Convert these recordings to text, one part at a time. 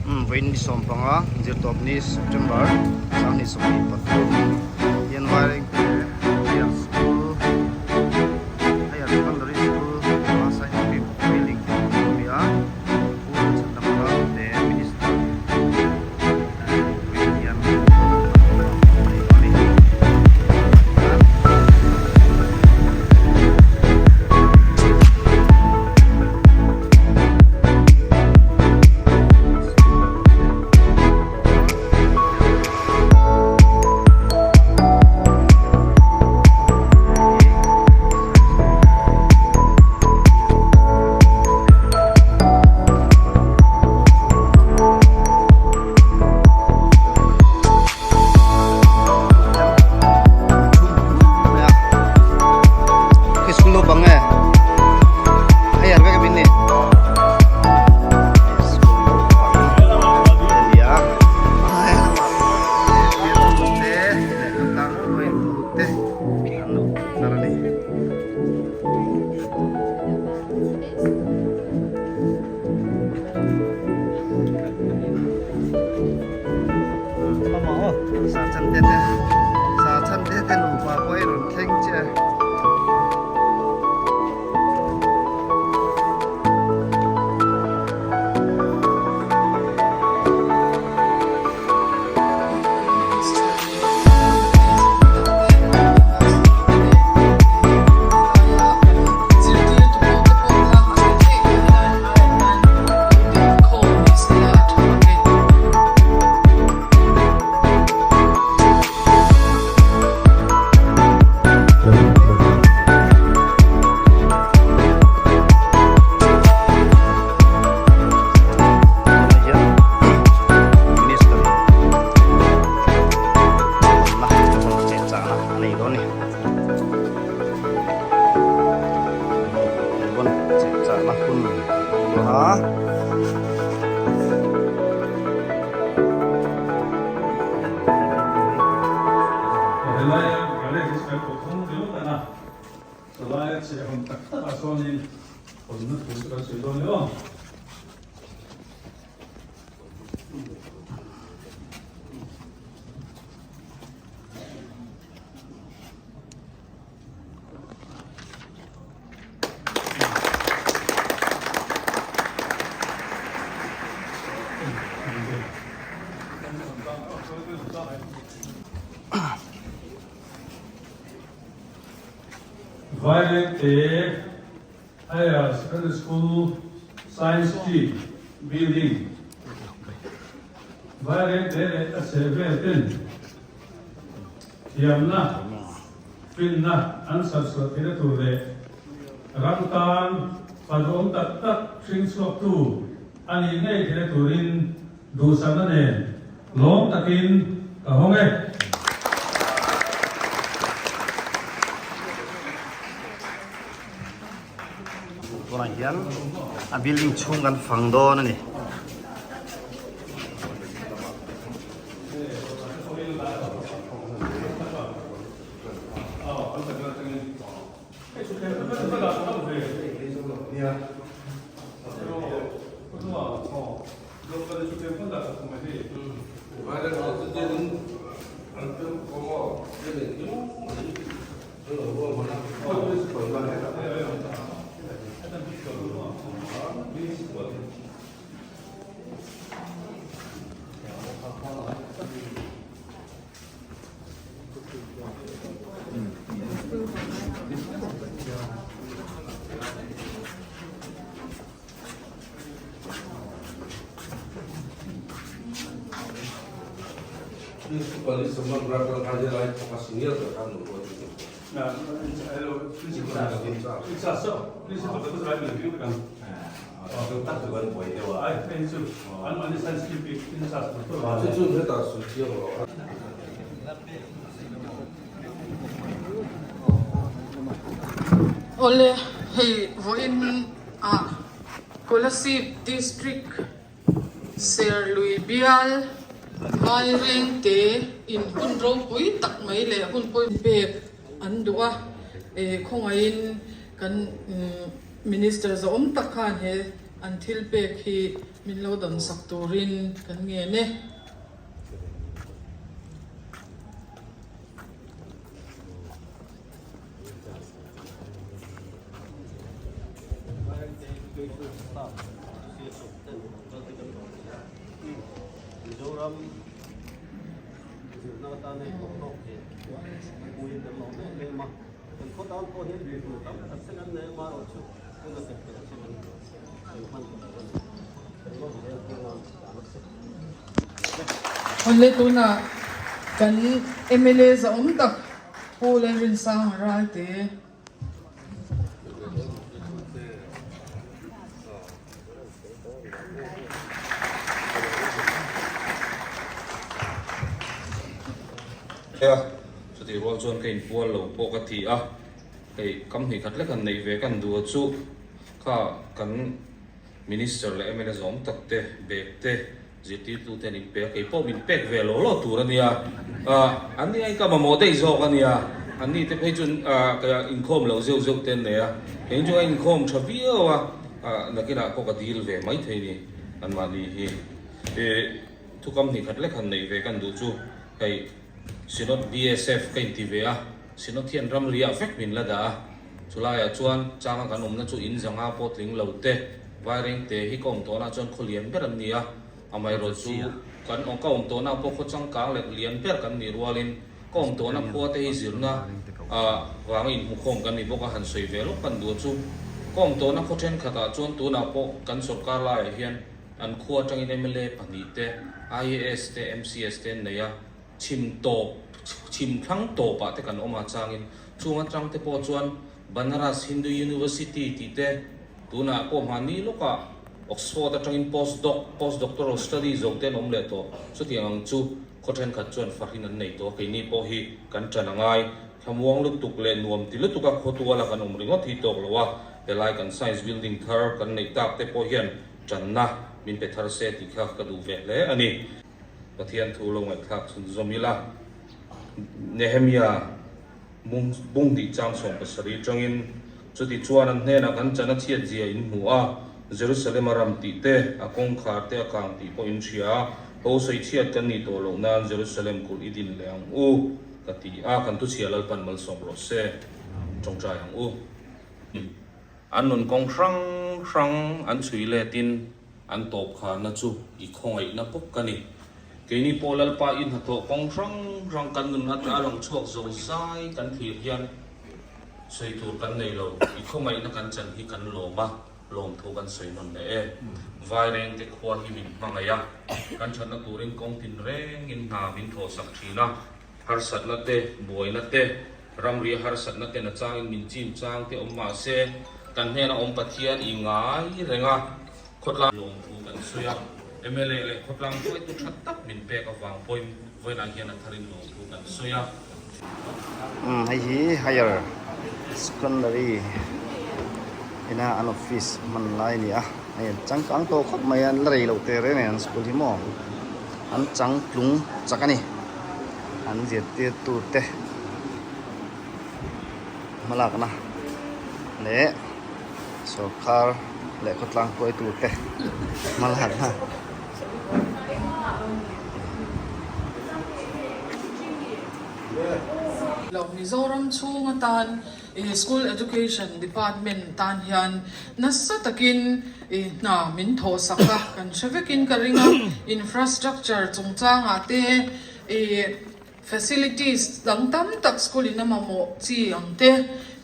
Vawiin ni 15 zirtawp ni September 2023 hian Vairengte Higher School Higher Secondary School a Scientific Building a awm a Pu Chhandamara te Minister vawiin hian a nei dawn a ni. School naupang nge hei an vek a ni school naupang a ni a te leh khawtlang hruaitu te an lo tlar a ni. Sachante te nupa pawh hi rawn thleng chiah e. Vairengte Higher Secondary School Science Team Building Vairengte leh a chhehvel ten thiamna, finna an sarhsuah theihna tur leh ram tan paduhawm tak tak hring chhuaktu a nih ngei theihna turin duhsakna nen lawm takin ka hawng e. Tunah hian a building chhung kan fang dawn a ni. Awle hei vawiin ah Kolasib District Serlui bial Vairengte in hun ropui tak mai leh hun pawimawh pek an duh a, khawngaihin kan Minister zawhawm tak khan he an thil pek hi. min lo dawnsak turin kan ngen e. Awle tunah kan mla zahawm tak Pu Lalrinsanga Ralte. A, chutih rual chuan ka inpual lo pawh ka ti a, hei kam hnih khat lek han neih ve kan duh a chu kha kan Minister leh mla zawng tak te, bag te, zirtirtu te an inpe a, kei pawh min pek ve lo lo tur a nia, an ni ai ka mamawh daih zawk a nia, an ni te phei chu inkhawm loh zeuh zeuh te an nei a, kei chu a inkhawm tha viau a, nakinah pawh ka dil ve mai thei ni anmahni hi. Thukam hnih khat lek han neih ve kan duh chu hei Synod BSF ka inti ve a, Synod hian ramriah vek min la dah a, chulaiah chuan changa kan awmna chu in zanga pawh tling lo te, Vairengte hi ka awm tawhna chuan khaw lian ber an ni a, amaherawh chu kan ka awm tawhna pawh khaw changkang leh lian ber kan nih rualin ka awm tawhna khua te hi zirna vanga inhmukhawm kan ni bawk a, han sawi ve lawk kan duh chu ka awm tawhna khaw thenkhatah chuan tunah pawh kan sawrkar laiah hian An khua atangin mla pahnih te, IAS te, MCS te an nei a, chhim tawp, chhim thlang tawpah te kan awm a changin chung atang te pawh chuan Banaras Hindu University tih te tunah pawh hmahni lawkah Oxford atangin post doc, post doctoral study zo te an awm leh tawh. Chutiang ang chu khaw thenkhat chuan fahrin an nei tawh a, keini pawh hi kan ṭan a ngai. Thlamuang lutuk leh nuam ti lutuka khawtuala kan awm ringawt hi tawk lo a, helai kan science building thar kan neih tak te pawh hian Tanna min pe thar se tih kha ka duh ve hle a ni. Pathian thu lo ngaihthlak chhun zawm ila, Nehemia bung hnih chang 17 atangin, Chuti chuan an hnenah kan chan a chhiat zia in hmu a, Jerusalem a ram tih te, a kawngkhar te a kang tih pawh in hria a, ho sawi chhiat kan nih tawh loh nan Jerusalem kulh i din leh ang u, ka ti a, kan thuchhia Lalpan malsawm rawh se, tawngtai ang u. An nun kawng hrang hrang an chhui letin an tawp kharna chu i khawngaihna bawk ka ni. Keini pawh Lalpa i hnathawh kawng hrang hrang kan nun ata a lang chhuak zo zai kan thlir hian sawi tur kan nei lo. I khawngaihna kan chan hi kan lawm a, lawmthu kan sawi nawn leh e. Vairengte khua hi min hmangaih a, kan thatna turin kawng tinrengin hna min thawhsak thin a. Harsatna te, buaina te, ramria harsatna ten a changin min chim chang te awm mah se, kan hnena awm Pathian i ngai reng a, khawtlang lawmthu kan sawi a, mla leh khawtlang hruaitu tha tak min pek avang pawhin vawiinah hian a tharin lawmthu kan sawi a. Hei hi Higher Secondary ina an office hman lai a ni a, hei an changkang tawh khawp mai a, an la rei loh teh reng e an school hi maw. An changtlung chak a ni. An zirtirtute hmalakna leh sawrkar leh khawtlang hruaitute hmalakna. Lo Mizoram chhung atan School Education Department tan hian nasa takin hna min thawh sak a, kan hre vekin ka ring a, infrastructure chungchangah te ih facilities dang tam tak school in a mamawh chi ang te,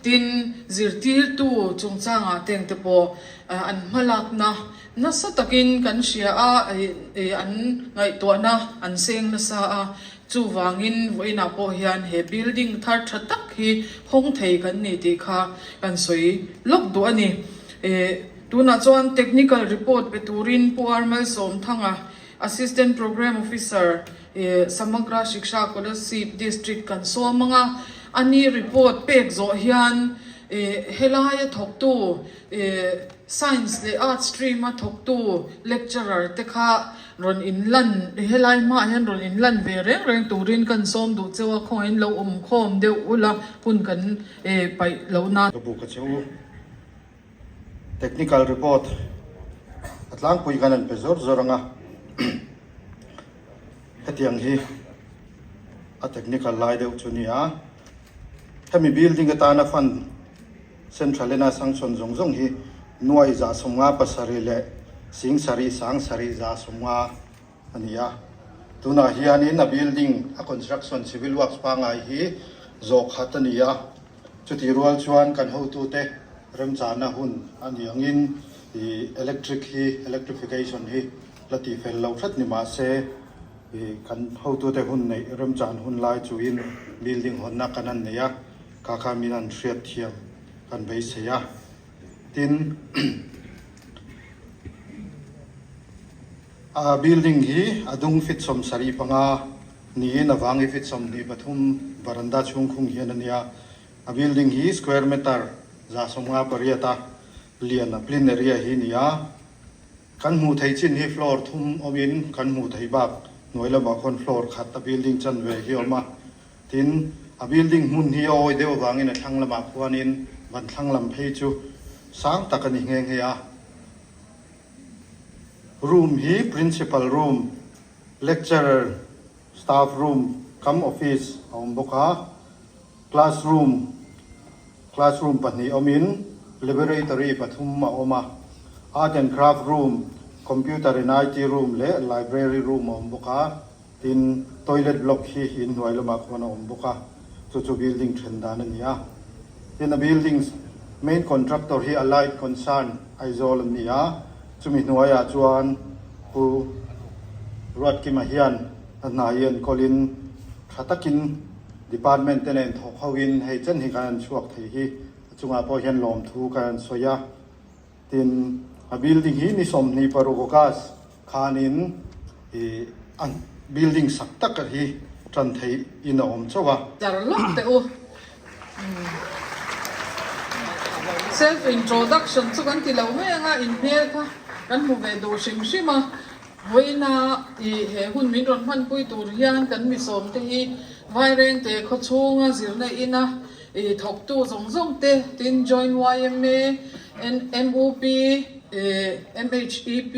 tin zirtirtu chungchangah te ang te pawh an hmalakna nasa takin kan hria a, ih an ngaihtuahna an seng nasa a, chuvangin vawiinah pawh hian he building thar tha tak hi hawng thei kan ni tih kha kan sawi lawk duh a ni. Ih tunah chuan technical report pe turin Pu Armalsawmthanga Assistant Programme Officer Samagra Shiksha Kolasib District kan sawm ang a, a ni report pek zawh hian helaia thawktu Science leh Arts stream a thawktu lecturer te kha rawn inlan helai hmaah hian rawn inlan ve reng reng turin kan sawm duh cheu a, khawngaihin lo awm khawm deuh ula hun kan paih loh nan. Ka bu ka che u. Technical report. A tlangpui khan an pe zawr zawr ang a, hetiang hi a technical lai deuh chu a ni a. Hemi building atana fund central ena sanction zawng zawng hi nuai 57 leh 7000 750 a ni a. Tunah hianin a building a construction civil works pangngai hi zawh khat a ni a. Chutih rual chuan kan hotute remchahna hun a ni angin ih electric hi electrification hi la tihfel lo hret ni mah se ih kan hotute hun neih remchan hun lai chuin building hawnna kan han nei a, kha kha min han hriat thiam kan beisei a. Tin, a building hi a dung feet 75 niin a vang hi feet 23 varanda chhungkhung hian a nia. A building hi square meter 158 a lian a plin area hi ni a. Kan hmuh theih chin hi floor thum awmin kan hmuh theih bak hnuai lamah khawn floor khat a building chanve hi a awm a. Tin, a building hmun hi a awi deuh avangin a thlang lamah khuanin ban thlang lam phei chu sang tak a ni nghe nghe a. Room hi principal room, lecturer, staff room cum office a awm bawk a. Classroom, Classroom pahnih awmin Laboratory pathum a awm a, Art and Craft room, Computer and IT room leh Library room a awm bawk a, tin Toilet block hi inhnuai lamah khuan a awm bawk a, chu chu building then dan a ni a. Tin a building main contractor hi Allied Concern, Aizawl an ni a, chumi hnuaiah chuan Pu Ruatkima hian a hna hi enkawlin tha takin Department te nen thawk ho in hei chen hi kan han chhuak thei hi a chungah pawh hian lawmthu kan han sawi a. Tin, a building hi ni 26 August khanin ih a building sak tak hi tan theih in a awm chauh a. Tlar lawk teh u. Self introduction chu kan ti lo mai anga inhmel kha kan hmu ve duh hrim hrim a. Vawiina i he hun min rawn hmanpui tur hian kan misawmte hi Vairengte khawchhunga zirna ina i thawktu zawng zawng te, tin Joint yma, NMUP, MHEP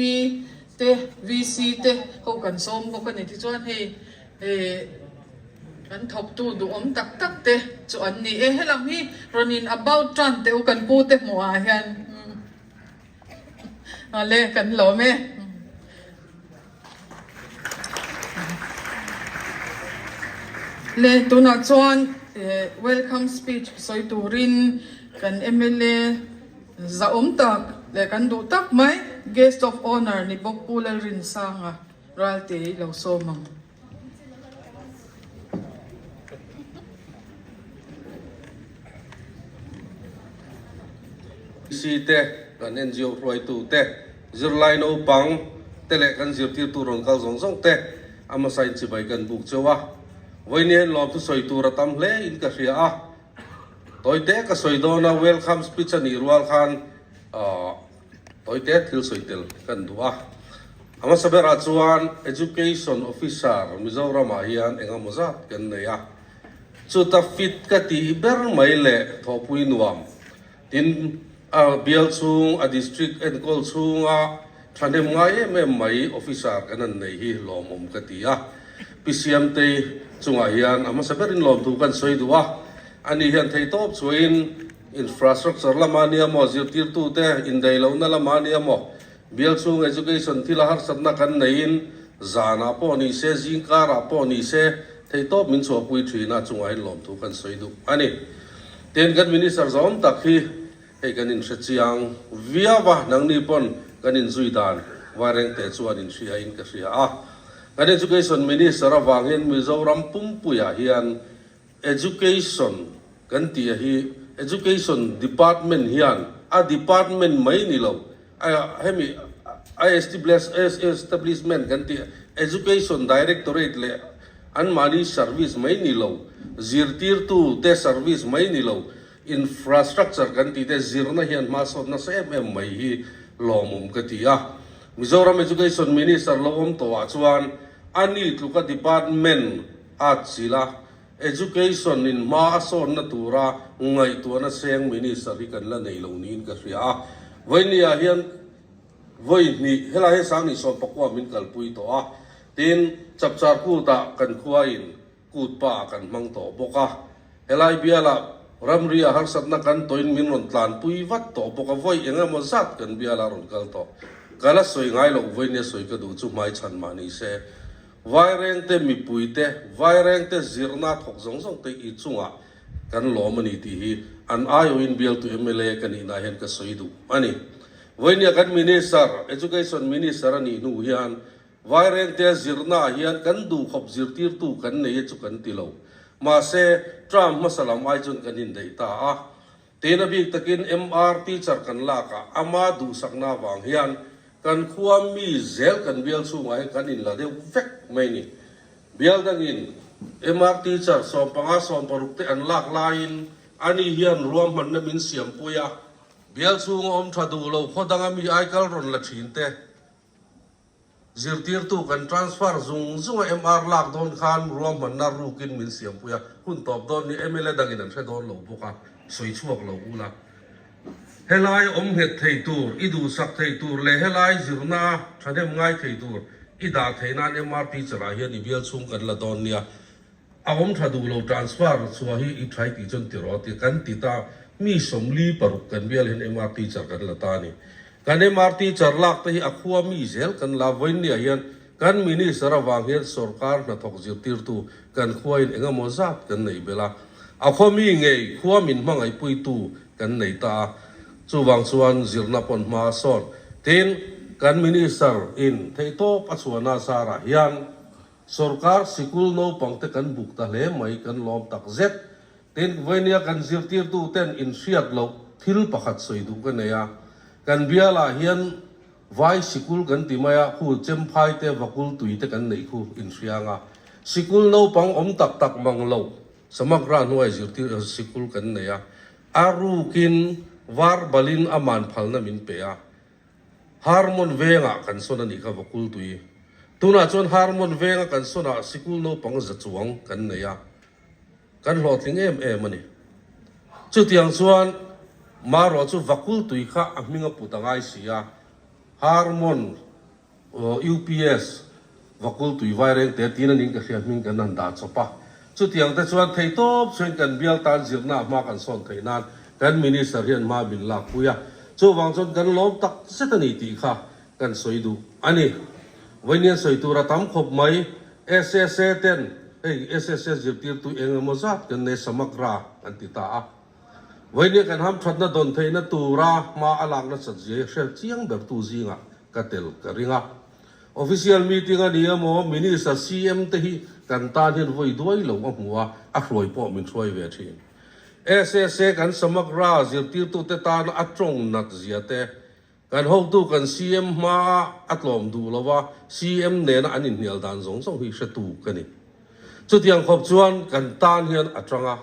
te, VC te ho kan sawm bawk a ni. Tichuan hei kan thawktu duhawm tak tak te chu an ni e. Helam hi rawn in about tan teh u kan pu te hmuh ah hian. Awle kan lawm e. Le tunah chuan welcome speech sawi turin kan mla zahawm tak leh kan duh tak mai guest of honour ni bawk Pu Lalrinsanga Ralte i lo sawm ang. PC te, kan NGO hruaitu te, zirlai naupang te leh kan zirtirtu rawn kal zawng zawng te a hmasa in chibai kan buk cheu a. Vawiin hian lawmthu sawi tur a tam hle in ka hria a. Tawite ka sawi dawn a, welcome speech a nih rual khan Tawite thil sawi tel kan duh a. A hmasa berah chuan Education Officer Mizoramah hian eng emaw zat kan nei a. Chuta fit ka tih ber mai leh thawhpui nuam tin a bial chhung, a district enkawl chhunga thahnem ngai em em mai officer kan han nei hi lawmawm ka ti a. Pi Siamtei chungah hian a hmasa berin lawmthu kan sawi duh a. Ani hian theihtawp chhuahin Infrastructure lama nia maw, zirtirtute indaihlohna lama nia maw, bial chhung education thila harsatna kan neiin zanah pawh ni se, zingkarah pawh ni se, theihtawp min chhuahpui thin a, chungah hian lawmthu kan sawi duh a ni. Tin, kan Minister zawm tak hi hei kan inhre chiang viau a, nangni pawn kan inzui dan Vairengte chuan inhriain ka hria a. Kan Education Minister avangin Mizoram pumpuiah hian Education kan tih a hi Education Department hian a department mai ni lo a hemi a establishment kan tih Education Directorate leh anmahni service mai ni lo, zirtirtu te service mai ni lo, infrastructure kan tih te zirna hian hmasawn nasa em em mai hi lawmawm ka ti a. Mizoram Education Minister lo awm tawhah chuan a ni tluka department A chil a, Education in hma a sawnna tura ngaihtuahna seng Minister hi kan la nei lo niin ka hria a. Vawinia hian Vawi hnih helai hi Sanghnih Sawmpakua min kalpui tawh a, tin Chapchar Kut-ah kan khuain Kut pa kan hmang tawh bawk a. Helai bialah ramri a harsatna kan tawhin min rawn tlanpui vat tawh bawk a, vawi eng emaw zat kan bialah rawn kal tawh. Ka la sawi ngai loh vawinia sawi ka duh chu hmaichhan mah ni se. Vairengte mipuite, Vairengte zirna thawk zawng zawng te i chungah kan lawm a ni tih hi an aiawhin bialtu mla ka nihna hian ka sawi duh a ni. Vawinia kan Minister, Education Minister a nih hnu hian Vairengte zirnaah hian kan duhkhawp zirtirtu kan nei e chu kan ti lo. Mahse, term hmasa lam ai chuan kan indaih ta a. Tina bik takin MR teacher kan lak a, ama duhsakna avang hian kan khua mi zel kan bial chhungah hian kan inla deuh vek mai ni. Bial dangin MR teacher 15 16 te an lak laiin ani hian ruahmanna min siampui a, bial chhunga awm tha duh lo khaw danga mi aikal rawn la thin te Zirtirtu kan transfer zung zung a MR lak dawn khan ruahmanna rukin min siampui a, hun tawp dawn ni mla dangin an hre dawn lo bawk a, sawi chhuak lo ula. Helai awm nghet thei tur, i duhsak thei tur leh helai zirna thahnem ngai thei tur i dah theih nan MR teacher ah hian i bial chhung kan la dawn nia. A awm tha duh lo transfer chhuah hi i try tih chuan ti rawh ti kan ti ta mi 46 kan bial hian MR teacher kan la ta a ni. Kan MR teacher lak te hi a khua mi zel kan la vawinia hian kan minister avang hian sorkar hnathawk zirtirtu kan khua in engemaw zat kan nei belh a. A khaw mi ngei khua min hmangaihpuitu kan nei ta a. Chuvang chuan zirna pawn hma a sawn. Tin, kan minister in theihtawp a chhuahna zarah hian Sorkar sikul naupangte kan buk ta hle mai, kan lawm tak zet. Tin, vawinia kan zirtirtuten inhriat loh thil pakhat sawi duh ka nei a. Kan bialah hian vai sikul kan ti mai a, khu Chemphai te, Vakul tui te kan neih khu inhriang a. Sikul naupang awm tak tak mang loh Samagra hnuai zirtir sikul kan nei a. A rukin var balin a man phalna min pe a. Harmon vengah kan sawn a nih kha Vakul tui. Tunah chuan Harmon venga kan sawnah sikul naupang za chuang kan nei a, kan hlawhtling em em a ni. Chutiang chuan marawh chu Vakul tui kha a hming a put a ngai si a, Harmon UPS Vakul tui vaireng te tin a ning ka hria hming kan han dah chawp a. Chutiang te chuan theitawp chuan kan bial tan zirna hma kan sawn theih nan kan Minister hian hma min lak pui a. Chuvang chuan kan lawm tak zet a ni tih kha kan sawi duh a ni. Vawiin sawi tur a tam khawp mai. SSA ten hei SSA zirtirtu eng emaw zat kan nei Samagra an ti ta a. Vawiin kan hamthatna dawn theihna tura hma a lak nasat zia hi hriat chiang bertu zingah ka tel ka ring a. Official meeting a ni emaw, Minister, CM te hi kan tan hian vawi duai lo a hmu a, a hruai pawh min hruai ve thin. SSA kan Samagra zirtirtute tana a tawng nat zia te, kan hotu kan CM hmaa a tlawm duh lo a, CM nena an inhnial dan zawng zawng hi hretu ka ni. Chutiang khawp chuan kan tan hian a tang a,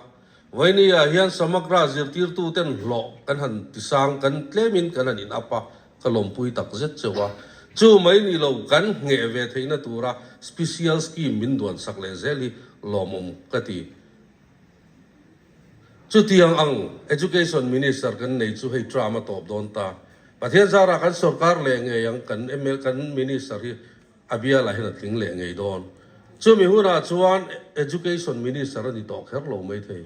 Vawinia hian Samagra zirtirtuten hlawh kan han tisang kan tlemin kan han in up a, Ka lawmpui tak zet cheu a, chu mai ni lo kan ngheh ve theihna tura special scheme min duan sak leh zel hi lawmawm ka ti. Chutiang ang Education Minister kan nei chu hei term a tawp dawn ta. Pathian zarah kan sorkar leh ngei ang kan mla kan Minister hi a bialah hian a tling leh ngei dawn. Chumi hunah chuan Education Minister a ni tawh kher lo maithei.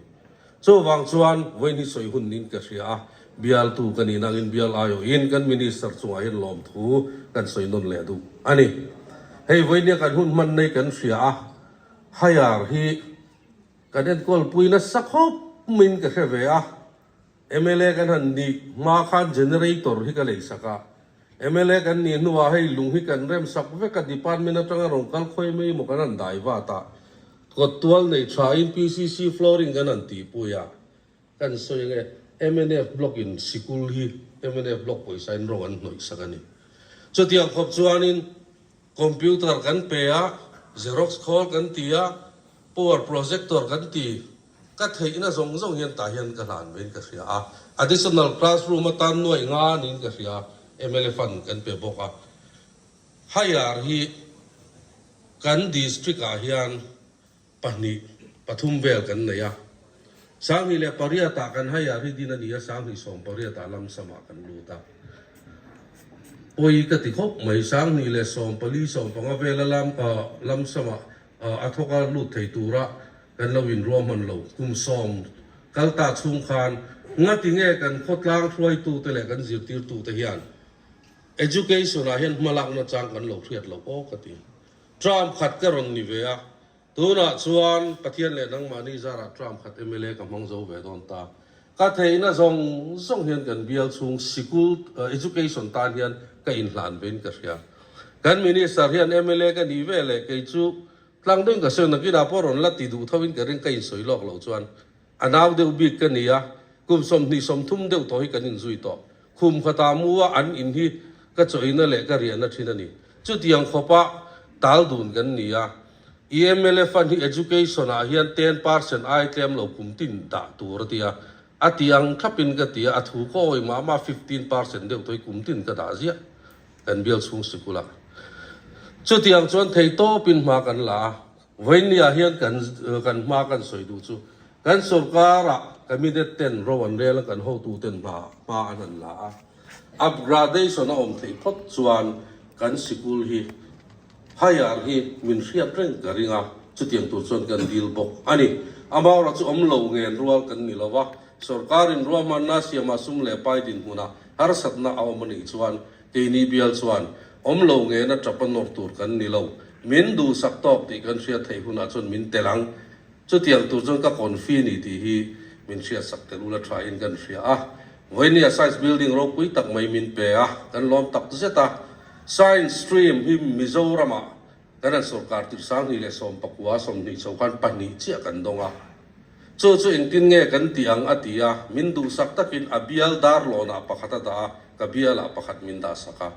Chuvang chuan vawiin hi sawi hun niin ka hria a, bialtu ka nih nangin bial aiawhin kan Minister chungah hian lawmthu kan sawi nawn leh duh a ni. Hei vawiinia kan hun hman nei kan hria a, hire hi kan enkawlpui nasa khawp maiin ka hre ve a, mla kan han nih hma khan generator hi ka lei sak a, mla kan nih hnuah hei lung hi kan rem sak vek a, department atanga rawn kal khawi mai maw kan han dai vat a, Kawt tual nei thain PCC flooring kan han tihpui a, kan sawi ang e, mnf block in sikul hi mnf block pawisa in rawng an hnawih sak a ni. Chutiang khawp chuanin computer kan pe a, xerox khawl kan ti a, power projector kan ti, ka theihna zawng zawng hian tah hian ka hlan vein ka hria a, additional classroom atan nuaih nga niin ka hria a, mla fund kan pe bawk a. Haiar hi kan district ah hian pahnih, pathum vel kan nei a. 2008 ah kan haiar hi din a ni a, 2018 ah lamsam ah kan lut a. Pawi ka ti khawp mai, 2014, 15 vela lam lamsama a thawk a lut thei tura kan lo inruahman lo. Kum sawm kal ta chhung khan ngati nge kan khawtlang hruaitute leh kan zirtirtute hian education ah hian hmalakna chang kan lo hriat loh aw ka ti. Term khat ka rawn ni ve a, Tunah chuan Pathian leh nangmahni zarah term khat mla ka hmang zo ve dawn ta. Ka theihna zawng zawng hian kan bial chhung sikul education tan hian ka inhlan vein ka hria. Kan minister hian mla ka nih ve leh kei chu tlang deuhin ka sawi nakinah pawh rawn la ti duh tho in ka ring ka insawi lawk loh chuan a nau deuh bik ka ni a, kum 20 30 deuh tawh hi kan inzui tawh. Khum khatah mu a an in hi ka chawina leh ka riahna thin a ni. Chutiang khawpa tal dun kan ni a, EMLA fund hi education ah hian 10% ai tlem lo kum tin dah tur a ti a, a ti ang thlapin ka ti a, a thu ka awi mah mah 15% deuh tawh hi kum tin ka dah ziah kan bial chhung sikul ah. Chutiang chuan thei tawpin hma kan la a, vawiin ah hian kan kan hma kan sawi duh chu kan sorkar ah cabinet ten ro an rel a kan hotu ten hma hma an han la a, upgradation a awm theih phawt chuan kan sikul hi Higher hi min hriat reng ka ring a, chutiang tur chuan kan dil bawk a ni. Amaherawh chu awm lo ngen rual kan ni lo va, sorkarin ruahmanna siama sum leh pai dinhmunah harsatna a awm a nih chuan keini bial chuan awm lo ngena tap a nawr tur kan ni lo. Min duhsak tawk tih kan hriat theih hunah chuan min tel ang. Chutiang tur chuan ka confi ni tih hi min hriatsak tel ula thain kan hria a. Vawinia Science Building ropui tak mai min pe a, kan lawm tak zet a. Science stream hi Mizoramah kan han sorkar tir 2019 20 chho khan pahnih chiah kan dawng a. Chu chu engtin nge kan tih ang a ti a, min duhsak takin a bial darlawnah pakhat a dah a, ka bialah pakhat min dahsak a.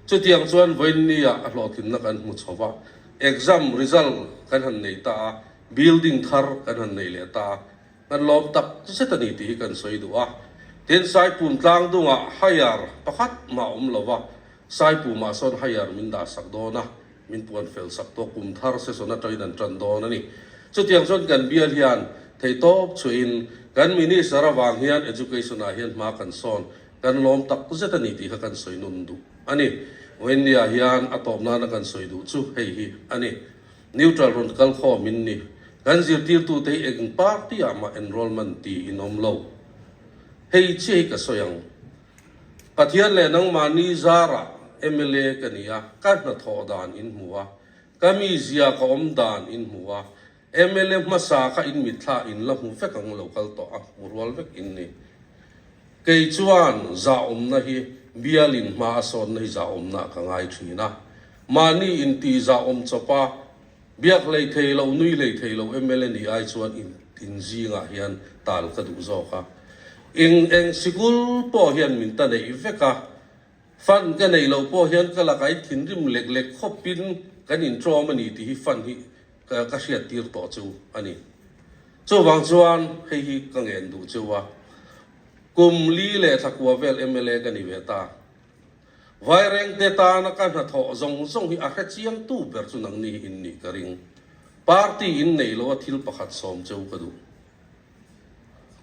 Chutiang chuan vawinia a hlawhtlinna kan hmu chho va. Exam result kan han nei ta a, building thar kan han nei leh ta a, kan lawm tak zet a ni tih hi kan sawi duh a. Tin, Saipum tlang dungah higher pakhat mah a awm lo va, Saipumah sawn higher min dah sak dawn a, min puan fel sak tawh kum thar session atangin an tan dawn a ni. Chutiang chuan kan bial hian theihtawp chhuahin kan Minister avang hian education ah hian hma kan sawn Kan lawm tak zet a ni tih kha kan sawi nun duh a ni. Vawiinnia hian a tawp nana kan sawi duh chu hei hi a ni. Neutral rawn kal khawm in ni. Kan zirtirtute hi eng party ah mah enrollment ti in awm lo. Hei chiah hi ka sawi ang. Pathian leh nangmahni zarah mla ka ni a, ka hnathawh dan in hmu a, ka mizia ka awm dan in hmu a, Mla hmasa kha in mitthla in la hmu vek ang lo kal tawh a hmu rual vek in ni. Kei chuan zahawmna hi bialin hma a sawnna hi zahawmna ah ka ngai thin a. Mahni in ti zahawm chawp a, biak hlei thei lo, nui hlei thei lo mla ni ai chuan in in zingah hian tal ka duh zawk a. Eng eng sikul pawh hian min ta neih vek a, Fund ka neih loh pawh hian ka lakah in thinrim lek lek khawpin kan inṭawm a ni tih hi fund hi ka ka hriattir tawh chu a ni. Chuvang chuan hei hi ka ngen duh cheu a, kum li leh thla kua vel mla ka ni ve ta. Vairengte tana ka hnathawh zawng zawng hi a hre chiangtu ber chu nangni hi in nih ka ring. Party in neih loh a thil pakhat sawm cheu ka duh.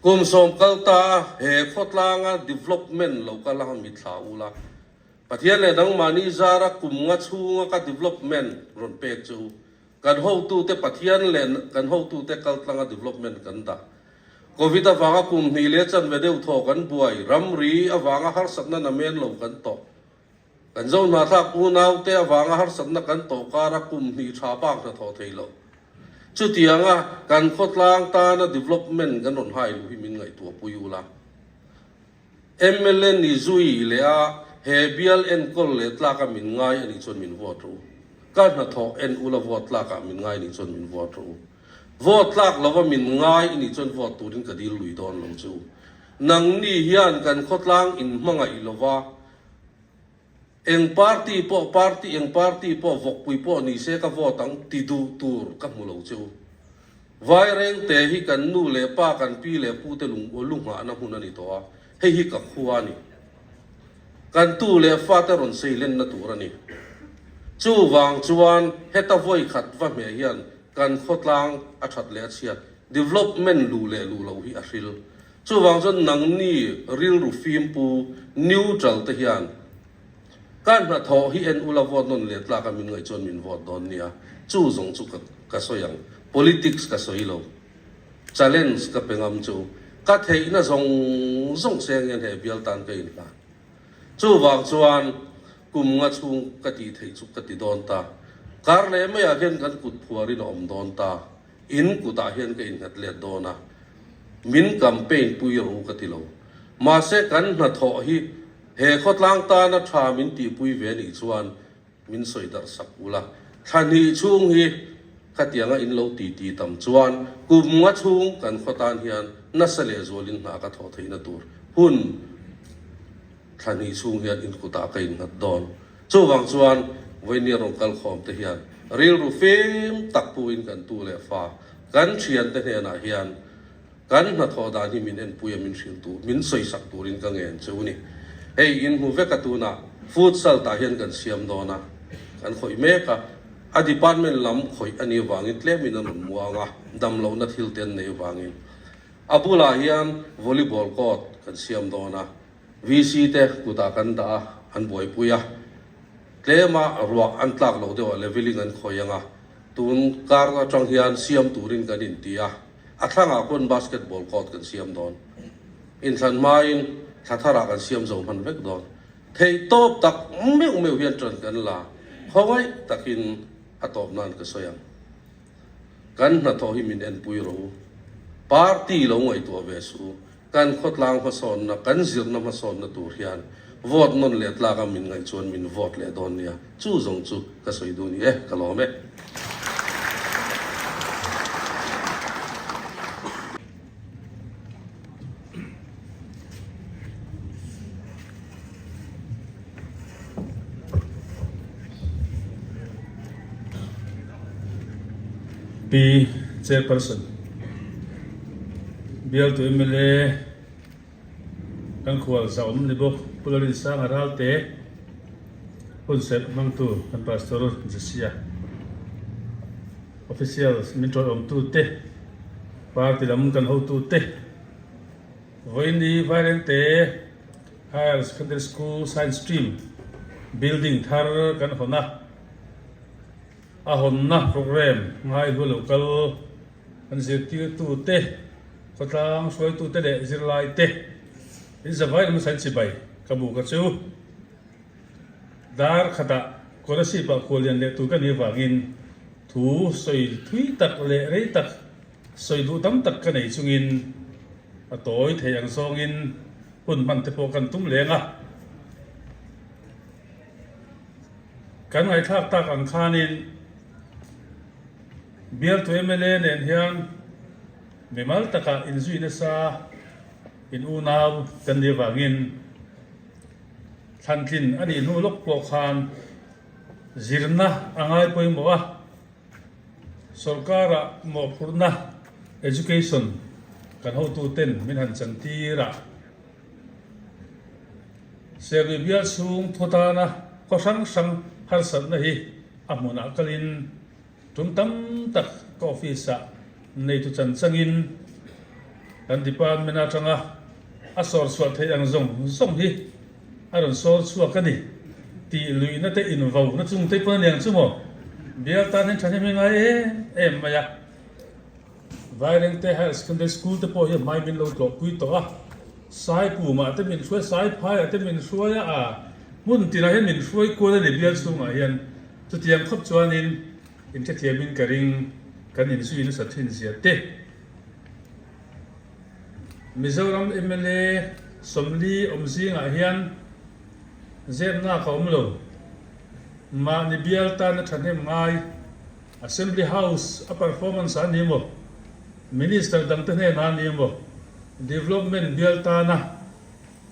Kum sawm kal ta a he khawtlanga development lo kal a mithla ula, Pathian leh nangmahni zara kum nga chhunga ka development rawn pek che u. Kan hotute Pathian leh kan hotute kaltlanga development kan dah. Covid avanga kum hnih leh chanve deuh thaw kan buai, ramri avanga harsatna namen lo kan tawh. Kan zo hnahthlak unaute avanga harsatna kan tawh kara kum hnih tha bak hnathawh thei lo. Chutianga kan khawtlang tana development kan rawn hai luh hi min ngaihtuahpui ula. Mla ni zui leh a he bial enkawl leh tlaka min ngai a nih chuan min vote rawh u. Ka hnathawh en ula vote tlakah min ngai nih chuan min vote rawh u. Vote tlak lova min ngai i nih chuan vote turin ka dil lui dawn lo che u. Nangni hian kan khawtlang inhmangaih lova Eng party pawh party eng party pawh vawkpui pawh ni se ka vote ang ti duh tur ka hmu lo che u. Vairengte hi kan nu leh pa kan pi leh pu te lung lu nghahna hmun a ni tawh a, hei hi ka khua a ni. Kan tu leh fa te rawn sei lenna tur a ni. Chuvang chuan heta vawi khat va hmeh hian kan khawtlang a that leh a chhiat, development luh leh luh loh hi a hril. Chuvang chuan nangni rilru fimpu neutral te hian Ka hnathawh hi en ula vote nawn leh tlak a min ngaih chuan min vote dawn nia. Chu zawng chu ka ka sawi ang. Politics ka sawi lo. Challenge ka pe ngam chu. Ka theihna zawng zawng seng hian he bial tan ka inhlan. Chuvang chuan kum nga chhung ka tih theih chu ka ti dawn ta. Kar leh maiah hian kan kut phuarin a awm dawn ta. In kutah hian ka innghat let dawn a, min campaign pui rawh u ka ti lo. Mahse kan hnathawh hi he khawtlang tana tha min tihpui ve nih chuan min sawi darh sak ula. Thla hnih chhung hi khatianga in lo titi tam chuan kum nga chhung kan khaw tan hian nasa leh zualin hna ka thawh theihna tur hun thla hnih chhung hian in kutah ka innghat dawn. Chuvang chuan vawinia rawn kal khawm te hian rilru fim tak puin kan tu leh fa kan thiante hnenah hian kan hnathawh dan hi min enpui a min hrilh tur min sawisak turin ka ngen chu ni. Hei in hmu vek a tunah futsal tah hian kan siam dawn a, kan khawih mek a, a department lam khawih a nih avangin tlemin a rawn muang a, damlohna thil te an neih avangin a bulah hian volleyball court kan siam dawn a. VC te kutah kan dah a, an buaipui a, tlema ruah an tlak loh deuhah leveling an khawi ang a, tun kar atang hian siam turin kan inti a, a thlangah khawn basketball court kan siam dawn. Inthlan hmain thla tharah kan siam zo hman vek dawn. Theihtawp tak meuh meuh hian ṭan kan la, khawngaih takin a tawp nan ka sawi ang. Kan hnathawh hi min enpui rawh u. Party lo ngaihtuah ve suh u. Kan khawtlang hmasawnna, kan zirna hmasawnna tur hian vote nawn leh tlak a min ngaih chuan min vote leh dawn nia. Chu zawng chu ka sawi duh ni e, ka lawm e. Pi Chairperson, Bialtu mla kan khual zauhawm ni bawk Pu Lalrinsanga Ralte hun serh hmangtu kan Pastor Josiah, Officials min tawiawmtu te, Party lam kan hotu te, Vawiini Vairengte Higher Secondary School Science Stream building thar kan hawn a, a hawnna programme ngaihlu lo kal kan zirtirtute, khawtlang hruaitute leh zirlaite in zavai lam sain chibai ka bu ka chu. Dar khatah Kolasib ah khuallian leh tur ka nih avangin thu sawi thui tak leh rei tak sawi duh tam tak ka nei chungin a tawi thei ang zawngin hun hman te pawh kan tum leng a. Kan ngaihthlak tak ang khanin bialtu mla nen hian mimal takah inzui nasa in unau kan nih avangin Thlantlin a nih hnu lawk pawh khan zirna a ngai pawimawh a, sorkara mawhphurhna education kan hotuten min han chantir a, Serlui bial chhung thaw tana khaw hrang hrang harsatna hi a hmunah kalin Tum tam tak ka office-ah neitu chan changin kan department atanga a sawr chhuah theih ang zawng zawng hi a rawn sawr chhuak a ni tih luihna te invauna chung te pawn a niang chu maw? Bial tan hian thahnem hi ngai em em mai a. Vairengte Higher Secondary School te pawh hi hmai min lo tlawhpui tawh a, Saipumah te min hruai, Saiphaiah te min hruai a, a hmun tinah hian min hruai kual a ni bial chhungah hian. Chutiang khawp chuanin inhrethiamin ka ring kan inzui nasa thin zia te. Mizoram mla 40 awm zingah hian zepnak a awm lo. Mahni bial tana thahnem ngai Assembly House a performance a ni maw, Minister dangte hnenah a ni maw, Development bial tana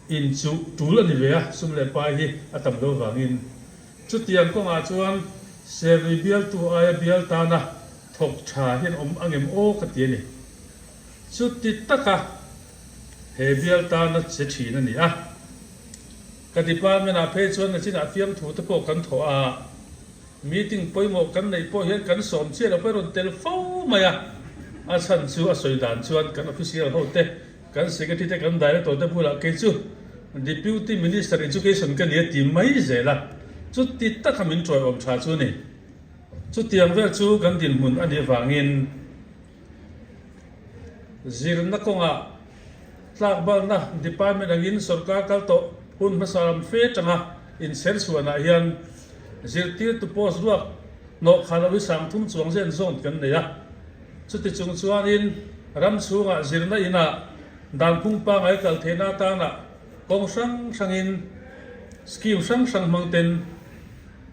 inchuh tul a ni ve a, sum leh pai hi a tam lo vangin. Chutiang kawngah chuan Serlui bialtu aia bial tana thawk tha hian awm angem aw ka ti a ni. Chuti taka he bial tana che thin a ni a. Ka department ah phei chuan nachinah fiamthu te pawh kan thawh a, meeting pawimawh kan neih pawh hian kan sawm chiah lo pawh rawn tel fo mai a. A chhan chu a sawi dan chuan kan official ho te Kan Secretary te kan Director te bulah kei chu Deputy Minister Education ka ni a ti mai zel a. Chuti taka min ṭawiawm ṭha chu ni. Chutiang vel chu kan dinhmun a nih vangin zirna kawngah tlakbalna department angin sorkar kal tawh hun hmasa lam fe tanga inchherchhuanah hian zirtirtu post ruak hnawh kha lo hi sangthum chuang zen zawn kan nei a. Chuti chung chuanin ram chhungah zirna inah dan phung pangai kal theihna atana kawng hrang hrangin scheme hrang hrang hmang ten